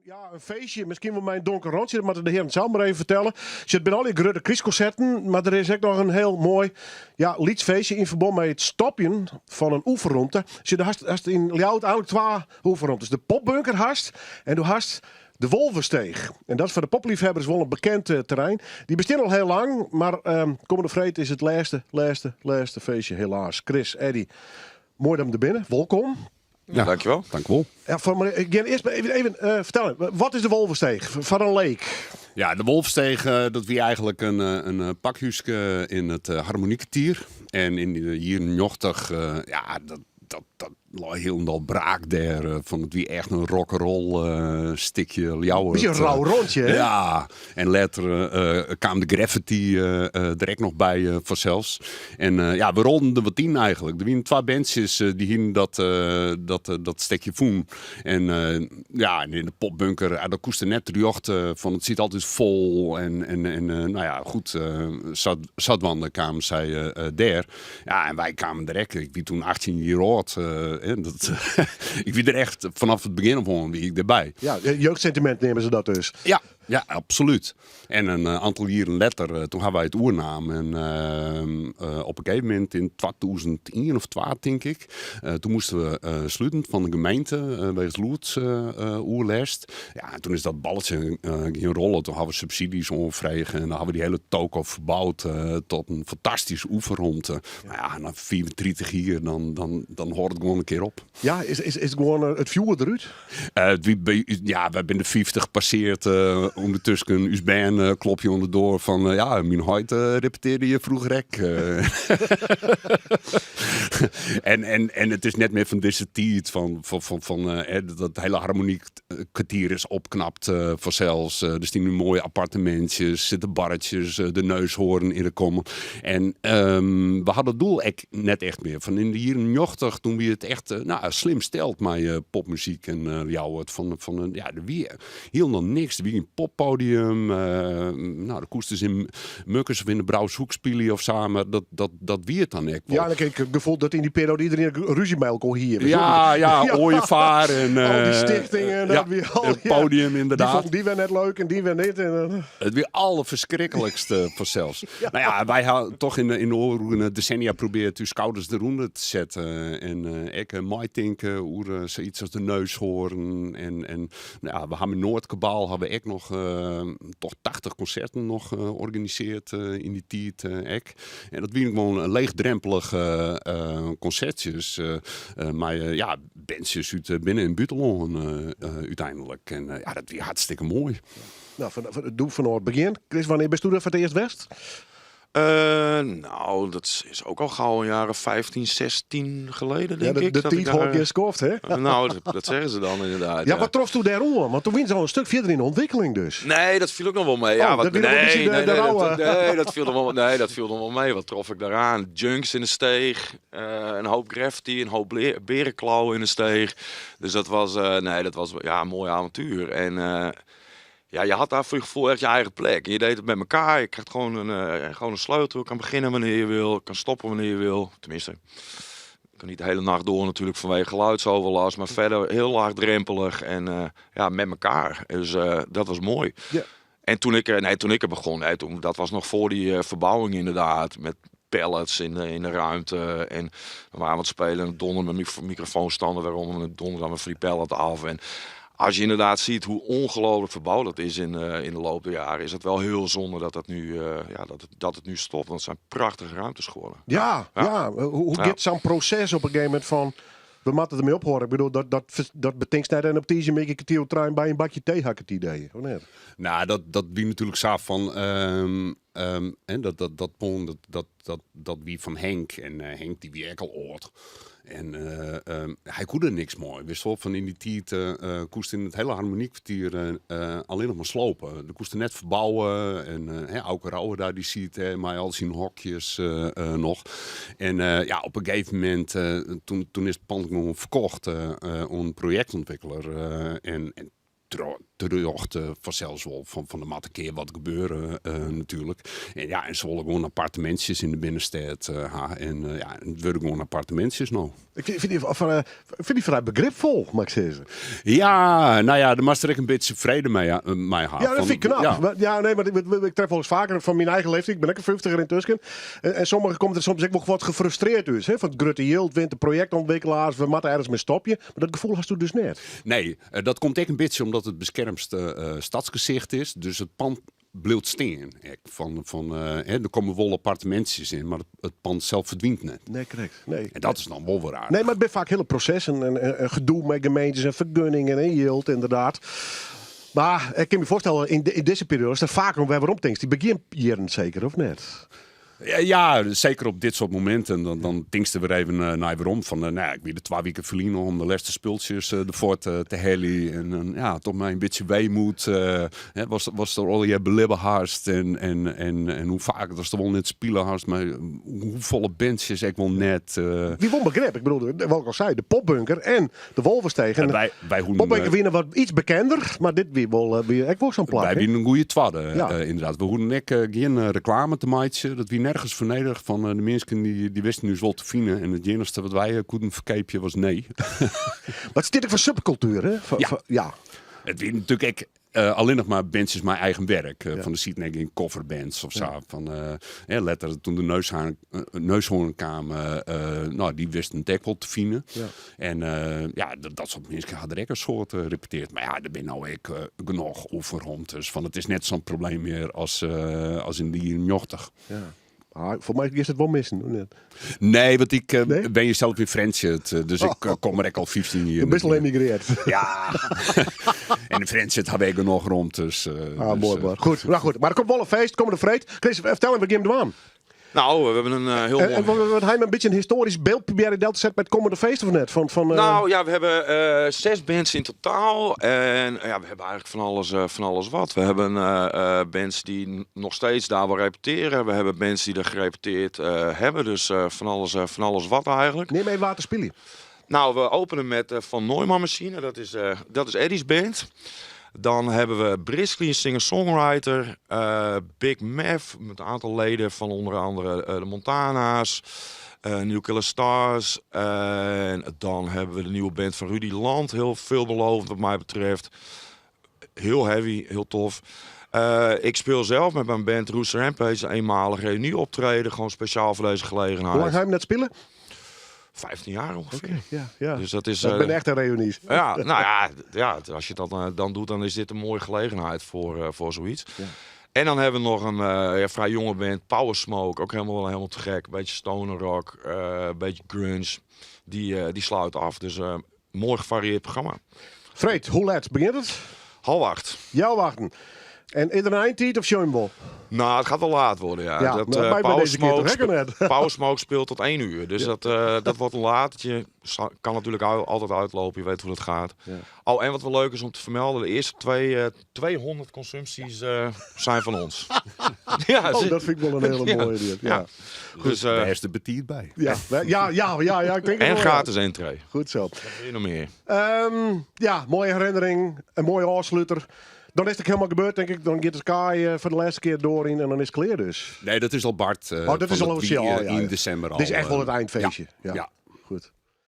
Ja, in feestje, miskien wol mei in donker rantsje, dat moatte de hearen sels mar even fertelle. Sjoch, it binne allegear grutte krystkonserten, mar der is ek noch in hiel moai, ja, lyts feestje yn ferbân mei it stopjen fan in oefenromte. Sjoch, do hast, hast yn Ljouwert eigenlik twa oefenromtes. De popbunker hast en do hast de Wolvesteech. En dat is foar de popliefhebbers wol in bekend terrein. Dy bestean al hiel lang, mar kommende freed is it lêste, lêste, lêste feestje, helaas. Chris, Eddy, moai dat jim der binne. Wolkom. Ja, dankjewel. Dankjewol. Ja, foar, mar ik gean earst even fertellen. Wat is de Wolvesteech foar in leek? Ja, de Wolvesteech, dat wie eigenlik in pakhúske yn it Harmoniekwartier. En yn de jierren 90, ja, dat lei hielendal braak dêr. Fan it wie echt in rock'n'roll stikje Ljouwert. Beetje in rau rûntsje, hè? Ja, en letter kaam de graffiti der ek noch by fansels. En ja, we rolden der wat yn eigenlik. Der wienen twa bandsjes dy hienen dat stikje fûn. En ja, en yn de popbunker, ja, dat koest der net terjochte fan it siet altyd fol. En nou ja, goed, sadwaande kamen sy dêr. Ja, en wy kamen der ek. Ik wie toen 18 jier âld. En ik wie der echt fanôf it begjin of oan wie ik derby. Ja, jeugdsentiment neame se dat dus. Ja, ja, absolút. En in oantal jierren letter, toen ha wy it oernaam. En op in gegeven momint yn 2001 of 2, tink ik, toen moasten we sluten fan de gemeente wegens lûdsoerlêst. Ja, en toen is dat balletsje gien rollen. Toen ha we subsidies oanfrege en dan ha we dy hiele toko ferboud tot in fantastyske oefenromte. Mar ja, nei 35 jier, dan hâldt it gewoan in kear op. Ja, is gewoan it fjoer derút? Ja, wy binne de 50 passeard. Ûndertusken, ús bern klopje oan de doar fan, ja, myn heit repetearde hjir froeger ek. En it is net mear fan dizze tiid, fan dat hiele Harmoniekwartier is opknapt fansels. Der stean nu moaie appartemintsjes, sitte barretsjes, de Neushoorn yn de kommen. En we hadden it doel ek net echt mear. Fan yn de jierren 90, toen wie it echt nou, slim steld mei popmuzyk en Ljouwert. Fan, ja, der wie hielendal niks. Der wie gjin poppodium. Nou, der koest dus yn Mukkers of yn de Brouwershoek spylje of sa, mar dat wie it dan ek wol. Ja, en ik heb het gevoel dat in die periode iedereen ruzie met elkaar hier. Ja, Ooievaar en al die stichtingen, dat ja, wie al, het podium Die inderdaad. vonden die weer net leuk en die weer niet. En It wie alderferskriklikste fansels. Nou ja, wy ha toch yn de ôfrûne desennia probearre ús skouders derûnder te setten. En ek meitinke oer sayts as de Neushoorn. En nou ja, we ha met Noordkabaal ha we ek noch toch 80 konserten noch organisearre yn dy tiid ek. En dat wienen gewoan leechdrempelige konsertsjes mei ja, bandsjes út binnen- en bûtenlân úteinlik. En ja, dat wie hartstikke moai. Nou, doe fanôf it begjin. Chris, wannear bisto der foar it earst west? Nou, dat is ook al gauw een jaar of 15, 16 geleden, denk Ja, ik. de dat ik tiid daar, hâldt gjin skoft, hè? Nou, dat zeggen ze dan inderdaad. Ja, wat trofsto dêr oan? Want toen wienen se al in stik fierder yn de ûntwikkeling dus. Nee, dat viel ook nog wel mee. Ja, Oh, wat, dat wie nog een nee, beetje nee, de nee, rauwe. Nee, dat viel nog wel, nee, dat viel nog wel mee. Wat trof ik daaraan? Junks in de steeg, een hoop graffiti, een hoop berenklauwen in de steeg. Dus dat was, nee, dat was, ja, een mooi avontuur. En ja, je had daar voor je gevoel echt je eigen plek. En je deed het met elkaar. Je krijgt gewoon een sleutel. Je kan beginnen wanneer je wil. Kan stoppen wanneer je wil. Tenminste, je kan niet de hele nacht door natuurlijk vanwege geluidsoverlast. Maar verder heel laagdrempelig en ja, met elkaar. Dus dat was mooi. En toen ik, nee, toen ik er begon, nee, toen, dat was nog voor die verbouwing inderdaad. Met pallets in de ruimte. En we waren aan het spelen en donder met microfoonstanden weer om. En dan donder dan weer van die pallet af. En als je inderdaad ziet hoe ongelooflijk verbouwd dat is in de loop der jaren, is het wel heel zonde dat dat nu, ja, dat het, dat het nu stopt. Want het zijn prachtige ruimtes geworden. Ja, ja. Hoe gaat zo'n proces op een gegeven moment van, we moeten ermee ophoren? Ik bedoel, dat betekent net en op deze een beetje kwartier trein bij een bakje thee, had ik het idee. Of net? Nou, dat wie natuurlijk zo van, hè, dat pon, dat wie van Henk. En Henk die wie ek al âld. En hy koe der niks moai. Wist wol, fan yn dy tiid koest yn it hiele Harmoniekwartier allinnich mar slopen. Der koest net ferbouwe. En hè, Auke Rauwe daar, dy siet mei al syn hokjes noch. En ja, op in gegeven momint, toen is it pand gewoan ferkocht oan in projektûntwikkeler. En terjochte fansels wol fan, fan der moat in kear wat gebeure natuerlik. En ja, en se wolle gewoan appartemintsjes yn de binnenstêd ha. En ja, it wurde gewoan appartemintsjes no. Ik fyn dy, fyn dy frij begripfol, moat ik sizze. Ja, no ja, dêr moatst der ek in bytsje frede mei, mei ha. Ja, dat fyn ik knap. Ja, ja nee, mar ik, ik tref wolris faker fan myn eigen leeftiid, ik bin ek in fyftiger yntusken. En, en sommigen komme der soms ek wol wat gefrustreerd út. Hè? Fan it grutte jild wint de projektûntwikkelaars, we moatte ergens mei stopje. Mar dat gefoel hasto dus net. Nee, dat komt ek in bytsje omdat it beskermste uh, stadsgesicht is. Dus it pand bliuwt stean. Ek fan, fan, hè, der komme wol appartemintsjes yn, mar it pand sels ferdwynt net. Nee, krekt. Nee. En dat is dan wol wer aardich. Nee, mar it binne faak hiele prosessen en, en, en gedoe mei gemeentes en fergunningen en jild, ynderdaad. Mar ik kin my foarstelle, yn, yn dizze perioade is der faker om wer werom tinkst. Dy begjinjierren seker, of net? Ja, seker op dit soart mominten. Dan, dan tinkst der wer even uh, nei werom. Fan, uh, nou, ik wie der twa wiken ferline om de lêste spultsjes uh, derfoar te, te heljen. En uh, ja, toch mei in bytsje weemoed. Uh, was, was der allegear belibbe hast. En, en, en, en hoe faak datst der wol net spile hast. Mar hoefolle bandsjes ek wol net. Uh, Wie wol begrip. Ik bedoel, wat ik al sei, de Popbunker en de Wolvesteeg. En wy, wy hoeden, Popbunker wiene wat iets bekender, mar dit wie wol, eh, wie ek wol sa'n plak. Wy hè? wiene in goede twadde, Ja. eh, ynderdaad. We hoeden ek eh, gjin eh, reklame te meitsjen. Dat wie nergens foar nedich. Fan, eh, de minsken dy, dy wisten ús wol te finen. En it iennichste wat wy eh, koenen ferkeapje was nee. Mar it stiet ek foar subkultuer, hè? Foar- Ja. foar- ja. It wie natuerlik ek eh, allinnich mar bandsjes mei eigen werk. Eh, Fan der sieten ek gjin coverbands of sa. Fan, eh, hè, letter toen de Neushoorn, eh, Neushoorn kaam, eh, eh, nou, dy wisten it ek wol te finen. Ja. En eh, ja, dat, dat soart minsken ha der ek in soad eh, repeteard. Mar ja, der binne no ek eh, genôch oefenromtes. Fan, it is net sa'n probleem mear as, eh, as yn de jierren 90. Ja. Ah, foar my giest it wol missen, of net? Nee, want ik eh, Nee? wenje sels yn Frjentsjer, dus ik eh, kom der ek al 15 jier. Do bist al emigreard. Ja. en yn Frjentsjer ha wy genôch romtes. eh, Ah, dus, moai, eh, moai. Goed, nou goed. Mar der komt wol in feest, kommende freed. Chris, fertel even, wat gean jim dwaan? Nou, we hebben een eh, heel En, mooi... en wat, wat hij een beetje een historisch beeld proberen del te zetten bij het komende feest of net? Van, van, eh, Nou ja, we hebben eh, zes bands in totaal. En ja, we hebben eigenlijk van alles, eh, van alles wat. We hebben eh, eh, bands die nog steeds daar wel repeteren. We hebben bands die er gerepeteerd eh, hebben. Dus eh, van, alles, eh, van alles wat eigenlijk. Neem even water spelen. Nou, we openen met eh, Van Neumann Machine. Dat is, eh, dat is Eddie's band. Dan hebben we Briskly, een singer-songwriter. eh, Big Mev, met een aantal leden van onder andere eh, de Montana's. eh New Killer Stars. En dan hebben we de nieuwe band van Rudy Land. Heel veelbelovend wat mij betreft. Heel heavy, heel tof. Eh, ik speel zelf met mijn band Rooster Rampage een eenmalig reunie optreden. Gewoon speciaal voor deze Hoe lang gelegenheid. ga je hem net spelen? 15 jaar ongeveer. Ja, ja. Dus dat is. dat eh, ben echt een reunies. ja, nou ja, ja, als je dat eh, dan doet, dan is dit een mooie gelegenheid voor, eh, voor zoiets. Ja. En dan hebben we nog een eh, ja, vrij jonge band, Power Smoke, ook helemaal, helemaal te gek. Beetje stoner rock, eh, beetje grunge. Die, eh, die sluit af. Dus eh, mooi gevarieerd programma. Freed, hoe laat begint het? 7:30. Jou wachten. En is er een eindtijd of show wel? Nou, het gaat wel laat worden, ja. Ja, dat, maar eh, wij bij Power deze keer toch Smoke lekker net. Power Smoke speelt tot 1 uur. Dus dat, eh, dat wordt een latertje. Kan natuurlijk altijd uitlopen, je weet hoe dat gaat. Ja. Oh, en wat wel leuk is om te vermelden, de eerste twee, eh, 200 consumpties eh, zijn van ons. ja, Oh, dat vind ik wel een hele Ja. mooie. Die. Ja. Ja. Dus, eh, Daar is de betiert bij. Ja. Ja, ja, ja, ja, ik denk het en wel, ja. gratis entree. Goed zo. Wat wil je nog meer? Ehm, ja, mooie herinnering. Een mooie afsluiter. Dan is het helemaal gebeurd, denk ik. Dan gaat de Sky eh, voor de laatste keer door in en dan is het klaar dus. Nee, dat is al Bart. eh, Oh, dat van is al het officieel. wie, Oh, eh, ja, ja. In december al. Dit is echt wel eh, het eindfeestje. Ja. Ja. Goed.